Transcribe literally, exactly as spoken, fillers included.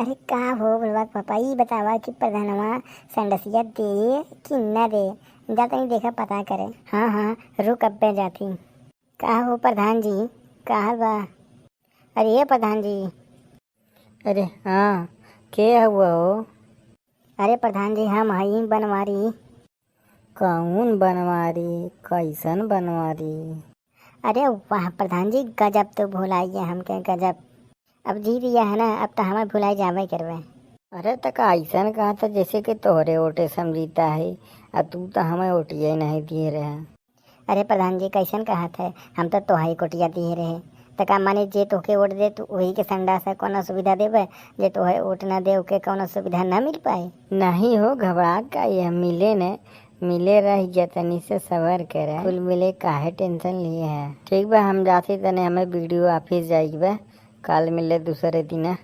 अरे का हो बुढ़वा के पापा, ई बतावा कि प्रधानवा संडसिया दे कि न दे? जा तनी देखा, पता करे। हाँ हाँ, रुक, अब्बे जाती। का हो प्रधान जी, का हाल बा? अरे ए प्रधान जी। अरे हाँ, के हुआ हो? अरे प्रधान जी, हम हई बनवारी। कौन बनवारी? कैसन बनवारी? अरे वाह प्रधान जी, गजब तो भुलाइए हमके, गजब। अब जी दिया है ना, अब तो हमें भुलाई जावे करवे। अरे त का ऐसन कहत है जैसे कि तोहरे ओटे समझीता है, आ तू तो हमें ओटिए नहीं दिए रहे। अरे प्रधान जी, कैसन कहत है, हम तो तोहई कोटिया दिए रहे। त का माने जे तोहके ओट दे, तू वही के संडास है, कौनो सुविधा देबे? जे तोहे ओट ना दे, ओके कौनो सुविधा ना मिल पाए? नहीं हो, घबरा का, यह मिले ने, मिले रह गया, तनी से सबर करे। कुल मिले काहे टेंशन लिए है? ठीक बा, हम जाते तने, हमें वीडियो ऑफिस जाइके बा, काल मिले दूसरे दिना।